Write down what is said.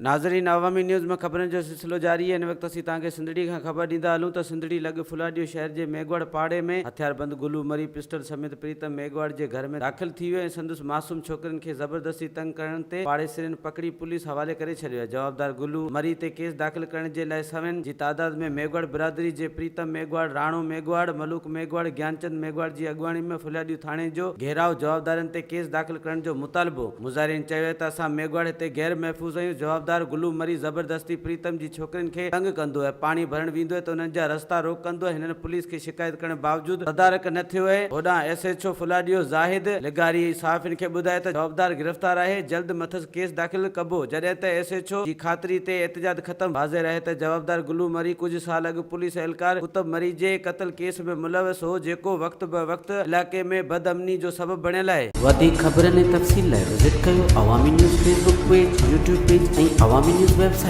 ناظرين عوامي نيوز ۾ خبرن جو سلسلو جاري آهي هن وقت اسين توهان کي سنڌڙي کان خبر ڏيندا هلون ته سنڌڙي لڳ ڦلاڏيو شهر جي ميگهوڙ پاڙي ۾ هٿياربند گلو مري پسٽل سميت پريتم ميگهواڙ جي گهر ۾ داخل ٿي ويو ۽ سندس معصوم ڇوڪرين کي زبردستي تنگ ڪرڻ تي پاڙيسرين پڪڙي پوليس حوالي ڪري ڇڏيو آهي جوابدار گلو مري تي ڪيس داخل ڪرڻ جي لاء سوين جي تعداد ۾ ميگهواڙ برادري جي پريتم ميگهواڙ، راڻو ميگهواڙ، ملوڪ ميگهواڙ، گيانچند ميگهواڙ جي اڳواڻي ۾ ڦلاڏيو ٿاڻي جو گهيراء جوابدارن تي ڪيس داخل ڪرڻ جو مطالبو. مظاهرين چيو ته اسان ميگهواڙ هتي غير محفوظ آهيون، جوابدار گلو مري زبردستي پريتم جي ڇوڪرين کي تنگ ڪندو ۽ پاڻي ڀرڻ ويندو ته انهن جا رستا روڪ ڪندو ۽ هنن پوليس کي شڪايت ڪرڻ باوجود تدارڪ نه ٿيو آهي، هوڏانهن ايس ايڇ او ڦلاڏيو زاهد لغاري صحافين کي ٻڌايو ته جوابدار گرفتار آهي جلد مٿس ڪيس داخل ڪبو، جڏهن ته ايس ايڇ او جي خاطري تي احتجاج ختم، واضح رهي ته جوابدار گلو مري ڪجهه سال اڳ پوليس اهلڪار قطب مري جي قتل ڪيس ۾ ملوث هو جيڪو وقت به وقت علائقي ۾ بدامني جو سبب بڻيل آهي. وڌيڪ خبرن ۽ تفصيل لاء وزٽ ڪيو Awami news Facebook page, YouTube page ۽ Awami news website.